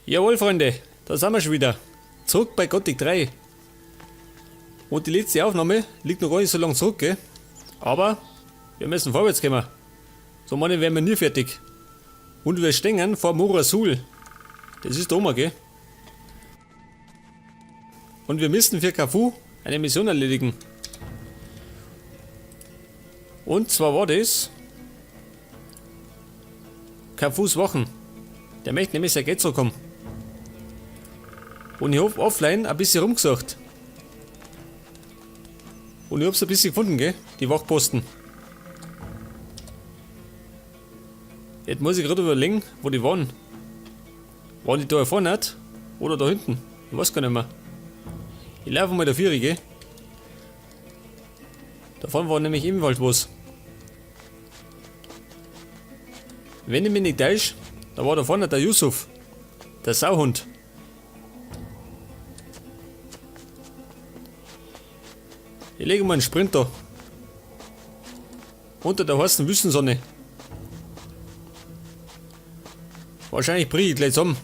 Jawohl, Freunde, da sind wir schon wieder. Zurück bei Gothic 3. Und die letzte Aufnahme liegt noch gar nicht so lange zurück, gell? Aber wir müssen vorwärts kommen. So meine werden wir nie fertig. Und wir stehen vor Mora Sul. Das ist da oben, gell? Und wir müssen für Cafu eine Mission erledigen. Und zwar war das Cafus Wachen. Der möchte nämlich sein Geld zurückkommen. Und ich hab offline ein bisschen rumgesucht. Und ich hab's ein bisschen gefunden, gell? Die Wachposten. Jetzt muss ich gerade überlegen, wo die waren. Waren die da vorne nicht? Oder da hinten? Ich weiß gar nicht mehr. Ich laufe mal da vier, gell? Da vorne war nämlich ebenfalls was. Wenn ich mich nicht täusche, da war da vorne der Yusuf. Der Sauhund. Ich lege mal einen Sprinter. Unter der heißen Wüstensonne. Wahrscheinlich bricht ich gleich zusammen.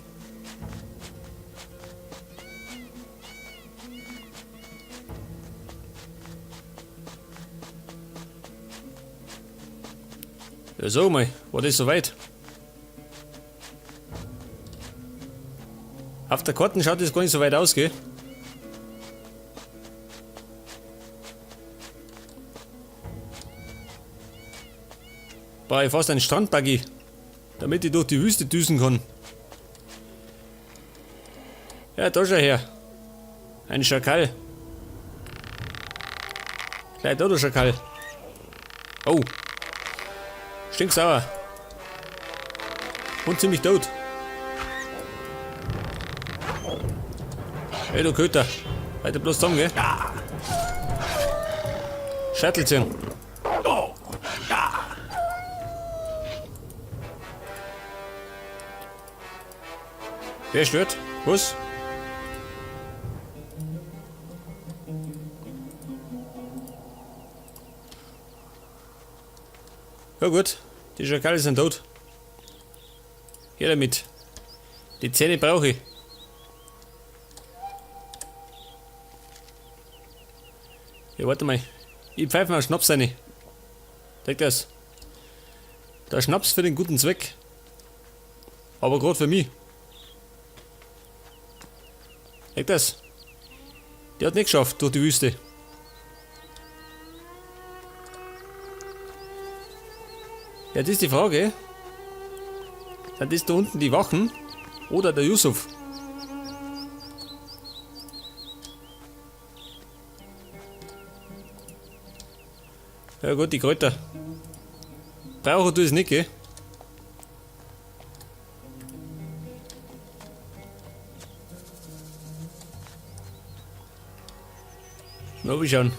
Ja, sag mal, war das so weit? Auf der Karte schaut das gar nicht so weit aus, gell? Brauche ich fast einen Strandbuggy, damit ich durch die Wüste düsen kann. Ja, da schau her. Ein Schakal. Gleich da, der Schakal. Oh. Stinksauer. Und ziemlich tot. Hey, du Köter. Weiter bloß zusammen, gell? Scheitel ziehen. Wer stört? Was? Ja gut, die Schakale sind tot. Her damit. Die Zähne brauche ich. Ja, warte mal. Ich pfeife mal einen Schnaps rein. Denk das. Der Schnaps für den guten Zweck. Aber grad für mich. Denk das. Der hat nicht geschafft durch die Wüste. Ja, das ist die Frage. Sind das da unten die Wachen oder der Yusuf? Ja gut, die Kräuter. Brauche du es nicht, gell? Na, wir schauen.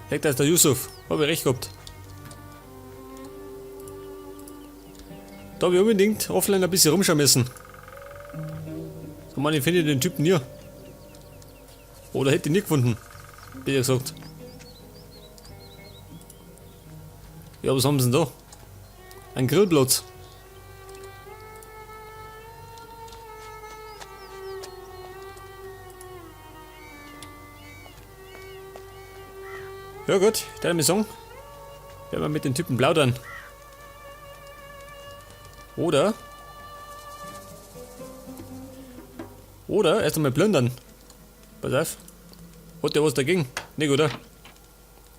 Hey, da ist der Yusuf. Hab ich recht gehabt. Da hab ich unbedingt offline ein bisschen rumschauen müssen. So, Mann, ich finde den Typen hier. Oder hätte ich nie gefunden. Bitte gesagt. Ja, was haben sie denn da? Ein Grillplatz. Ja gut, dann wir sagen, werden wir mit den Typen plaudern. Oder? Oder erst einmal plündern. Pass auf. Hat der was dagegen? Nicht, oder?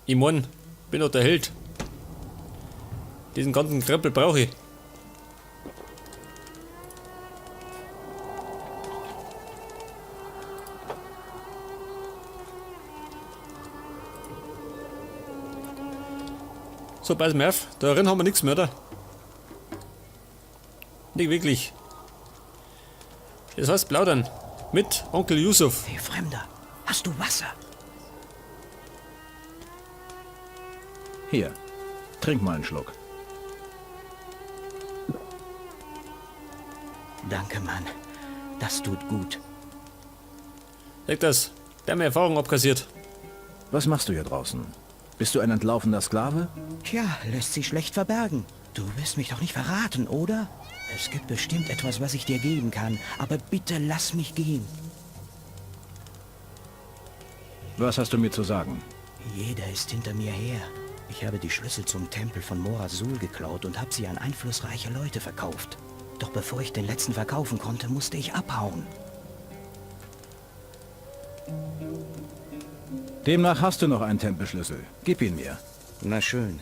Ich mein, bin doch der Held. Diesen ganzen Krempel brauche ich. So, pass mal auf, da drin haben wir nichts mehr, oder? Nicht wirklich. Das heißt plaudern mit Onkel Yusuf. Hey Fremder, hast du Wasser? Hier, trink mal einen Schluck. Danke, Mann. Das tut gut. Sag das, der hat mir Erfahrung abkassiert. Was machst du hier draußen? Bist du ein entlaufener Sklave? Tja, lässt sich schlecht verbergen. Du wirst mich doch nicht verraten, oder? Es gibt bestimmt etwas, was ich dir geben kann, aber bitte lass mich gehen. Was hast du mir zu sagen? Jeder ist hinter mir her. Ich habe die Schlüssel zum Tempel von Morasul geklaut und habe sie an einflussreiche Leute verkauft. Doch bevor ich den letzten verkaufen konnte, musste ich abhauen. Demnach hast du noch einen Tempelschlüssel. Gib ihn mir. Na schön.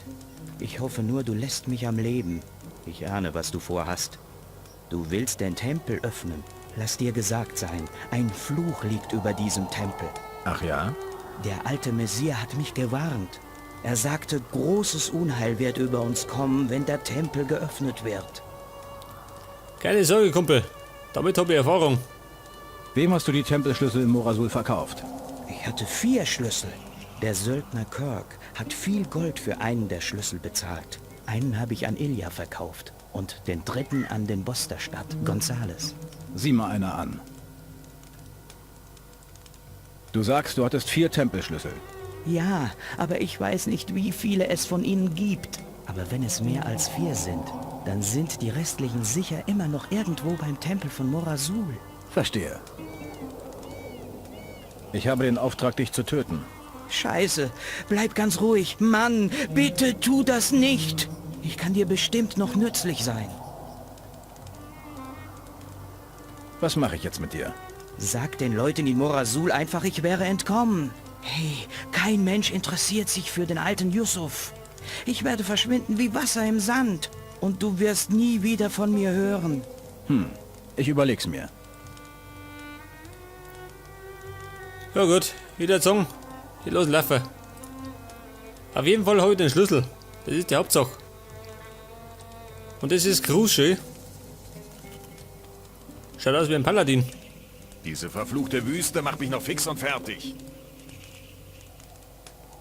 Ich hoffe nur, du lässt mich am Leben. Ich ahne, was du vorhast. Du willst den Tempel öffnen. Lass dir gesagt sein, ein Fluch liegt über diesem Tempel. Ach ja? Der alte Messier hat mich gewarnt. Er sagte, großes Unheil wird über uns kommen, wenn der Tempel geöffnet wird. Keine Sorge, Kumpel. Damit habe ich Erfahrung. Wem hast du die Tempelschlüssel in Morasul verkauft? Ich hatte 4 Schlüssel. Der Söldner Kirk hat viel Gold für einen der Schlüssel bezahlt. Einen habe ich an Ilja verkauft und den dritten an den Boss der Stadt, Gonzales. Sieh mal einer an. Du sagst, du hattest 4 Tempelschlüssel. Ja, aber ich weiß nicht, wie viele es von ihnen gibt. Aber wenn es mehr als 4 sind, dann sind die restlichen sicher immer noch irgendwo beim Tempel von Morasul. Verstehe. Ich habe den Auftrag, dich zu töten. Scheiße, bleib ganz ruhig. Mann, bitte tu das nicht. Ich kann dir bestimmt noch nützlich sein. Was mache ich jetzt mit dir? Sag den Leuten in Morasul einfach, ich wäre entkommen. Hey, kein Mensch interessiert sich für den alten Yusuf. Ich werde verschwinden wie Wasser im Sand. Und du wirst nie wieder von mir hören. Ich überleg's mir. Ja gut, wieder sagen, ich lass laufen. Auf jeden Fall habe ich den Schlüssel. Das ist die Hauptsache. Und das ist Krusche. Schaut aus wie ein Paladin. Diese verfluchte Wüste macht mich noch fix und fertig.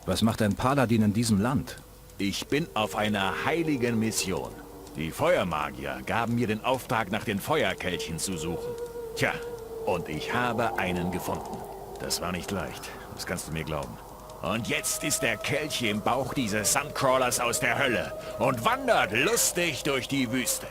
Was macht ein Paladin in diesem Land? Ich bin auf einer heiligen Mission. Die Feuermagier gaben mir den Auftrag, nach den Feuerkelchen zu suchen. Tja, und ich habe einen gefunden. Das war nicht leicht, das kannst du mir glauben. Und jetzt ist der Kelch im Bauch dieses Sandcrawlers aus der Hölle und wandert lustig durch die Wüste.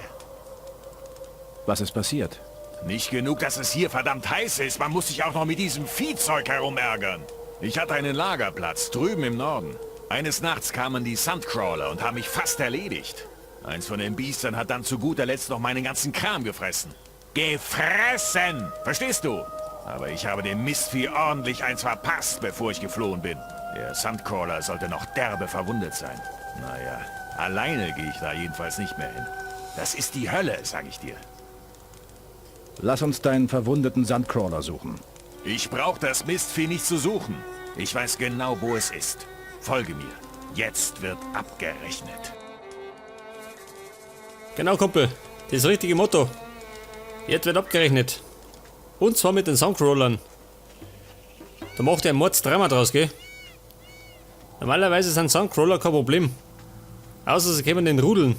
Was ist passiert? Nicht genug, dass es hier verdammt heiß ist, man muss sich auch noch mit diesem Viehzeug herumärgern. Ich hatte einen Lagerplatz drüben im Norden. Eines Nachts kamen die Sandcrawler und haben mich fast erledigt. Eins von den Biestern hat dann zu guter Letzt noch meinen ganzen Kram gefressen. Gefressen! Verstehst du? Aber ich habe dem Mistvieh ordentlich eins verpasst, bevor ich geflohen bin. Der Sandcrawler sollte noch derbe verwundet sein. Naja, alleine gehe ich da jedenfalls nicht mehr hin. Das ist die Hölle, sag ich dir. Lass uns deinen verwundeten Sandcrawler suchen. Ich brauch das Mistvieh nicht zu suchen. Ich weiß genau, wo es ist. Folge mir. Jetzt wird abgerechnet. Genau, Kumpel. Das richtige Motto. Jetzt wird abgerechnet. Und zwar mit den Sandcrawlern. Da macht er ein Mordsdrama draus, gell? Normalerweise sind Sandcrawler kein Problem. Außer sie kommen in den Rudeln.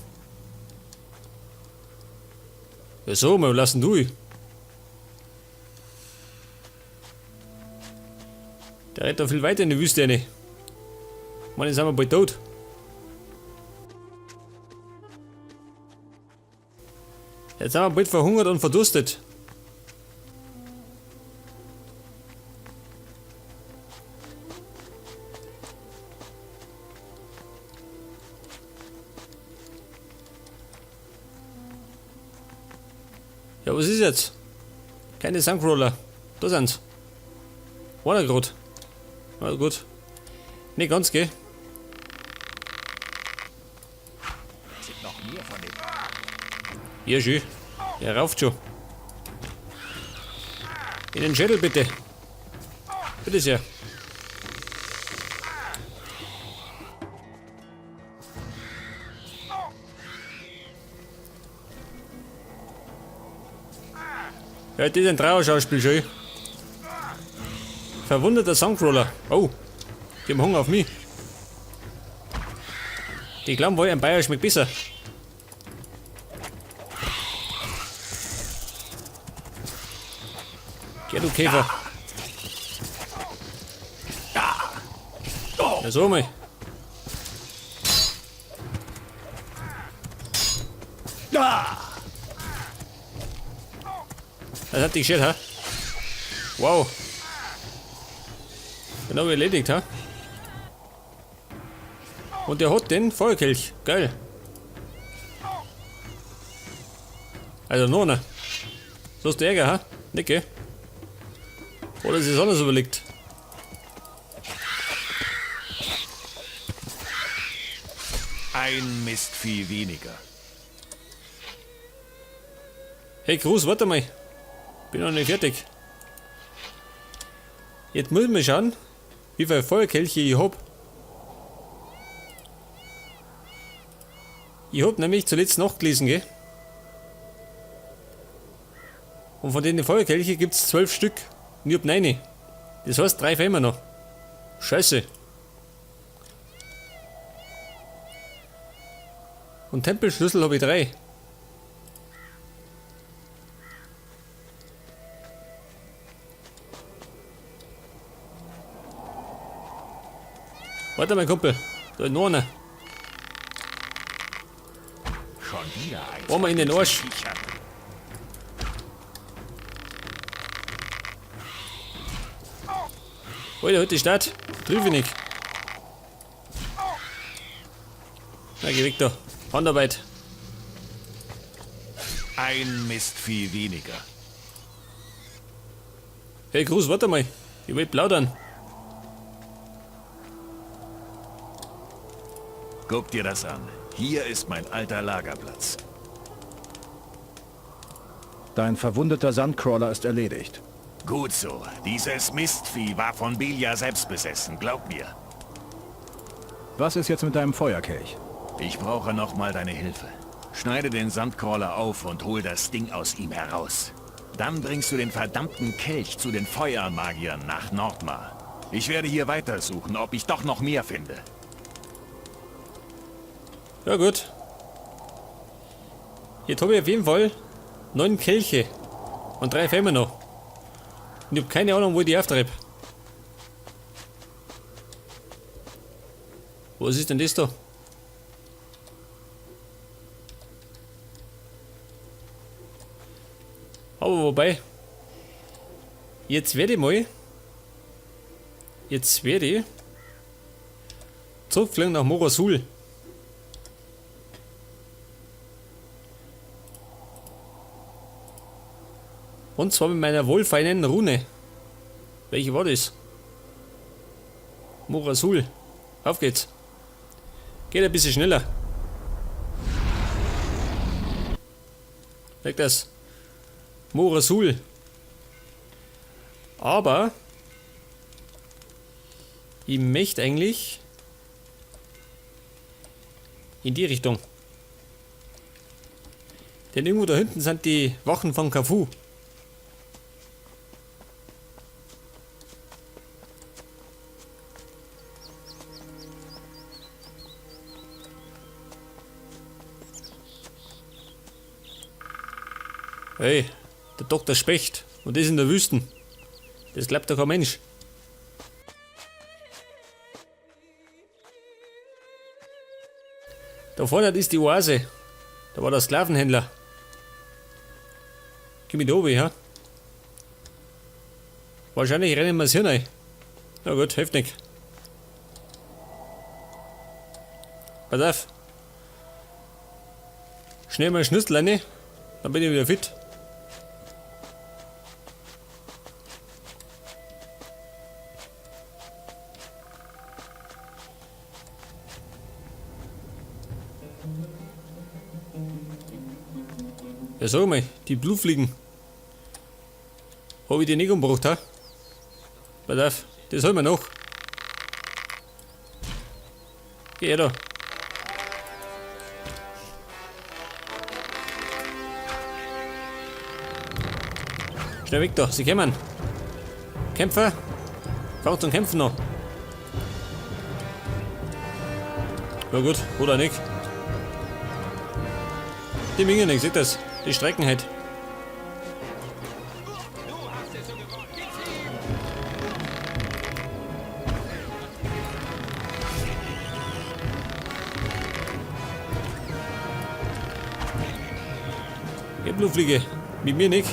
Ja so, wir lassen durch. Der rennt da viel weiter in die Wüste rein. Mann, jetzt sind wir bald tot. Jetzt sind wir bald verhungert und verdurstet. Ja, was ist jetzt? Keine Sandcrawler. Da sind's. Einer grad. Na gut. Nicht ganz, gell? Sind noch mehr von dem. Ja, schön. Er rauft schon. In den Schädel bitte. Bitte sehr. Ja, das ist ein Trauerschauspiel, schön. Verwunderter Sandcrawler. Oh, die haben Hunger auf mich. Die glauben wohl, ein Bayer schmeckt besser. Geh, du Käfer. Ja, so mal. Da! Das hat dich geschert, ha? Wow. Genau erledigt, ha? Und der hat den Feuerkelch. Geil. Also noch einer. So ist der Ärger, ha? Nicht, gell? Oder ist es anders überlegt? Ein Mistvieh weniger. Hey Gruß, warte mal. Bin noch nicht fertig. Jetzt muss ich mal schauen, wie viele Feuerkelche ich hab. Ich hab nämlich zuletzt nachgelesen, gell? Und von den Feuerkelche gibt's 12 Stück. Und ich hab 9. Das heißt, 3 fehlen mir noch. Scheiße. Und Tempelschlüssel hab ich 3. Warte mal, Kumpel. Da ist noch einer. Schon wieder eins. Boah, mal in den Arsch. Alter, halt die Stadt. Triff ich nicht. Na, geh weg da. Handarbeit. Ein Mistvieh weniger. Hey, Gruß, warte mal. Ich will plaudern. Guck dir das an. Hier ist mein alter Lagerplatz. Dein verwundeter Sandcrawler ist erledigt. Gut so. Dieses Mistvieh war von Belia selbst besessen, glaub mir. Was ist jetzt mit deinem Feuerkelch? Ich brauche nochmal deine Hilfe. Schneide den Sandcrawler auf und hol das Ding aus ihm heraus. Dann bringst du den verdammten Kelch zu den Feuermagiern nach Nordmar. Ich werde hier weitersuchen, ob ich doch noch mehr finde. Ja gut. Jetzt habe ich auf jeden Fall 9 Kelche und 3 fehlen mir noch. Und ich hab keine Ahnung, wo ich die auftreibe. Was ist denn das da? Aber wobei, jetzt werde ich mal, jetzt werde ich zurückfliegen nach Mora Sul. Und zwar mit meiner wohlfeinen Rune. Welche war das? Mora Sul. Auf geht's. Geht ein bisschen schneller. Weg das. Mora Sul. Aber ich möchte eigentlich in die Richtung. Denn irgendwo da hinten sind die Wachen von Cafu. Hey, der Doktor Specht. Und das in der Wüste. Das glaubt doch kein Mensch. Da vorne ist die Oase. Da war der Sklavenhändler. Geh mit oben, ja? Wahrscheinlich rennen wir's hier rein. Na gut, hilft nicht. Pass auf. Schnell mal Schnitzel rein, dann bin ich wieder fit. Ja, sag mal, die Blutfliegen. Hab ich die nicht umgebracht, ha? Pass auf, das holen wir noch. Geh her da. Schnell weg da, sie kommen. Kämpfer, fangt zum Kämpfen noch. Ja gut, oder nicht. Die Menge nicht, seht das? Die Strecken halt. Geh, Blutfliege. Mit mir nicht.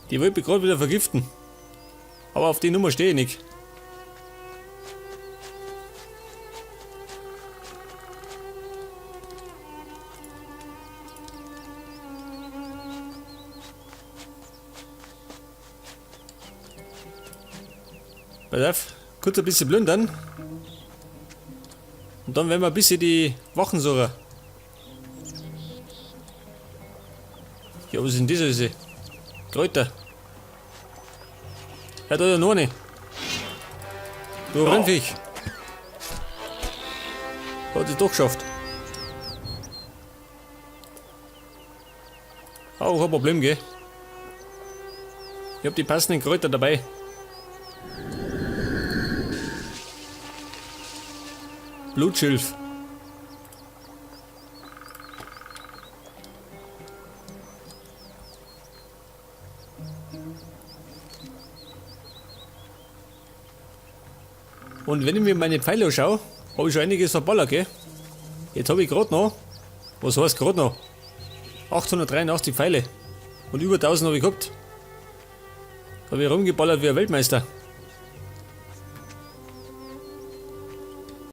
Die wollte mich gerade wieder vergiften. Aber auf die Nummer stehe ich nicht. Pass auf, kurz ein bisschen plündern. Und dann werden wir ein bisschen die Wachen suchen. Ja, was sind das alles? Kräuter. Ja, da ist ja noch eine. Du Rindviech. Hat es doch geschafft. Auch kein Problem, gell? Ich hab die passenden Kräuter dabei. Blutschilf. Und wenn ich mir meine Pfeile anschaue, habe ich schon einiges verballert, gell? Jetzt habe ich gerade noch, was heißt gerade noch? 883 Pfeile. Und über 1000 habe ich gehabt. Da habe ich rumgeballert wie ein Weltmeister.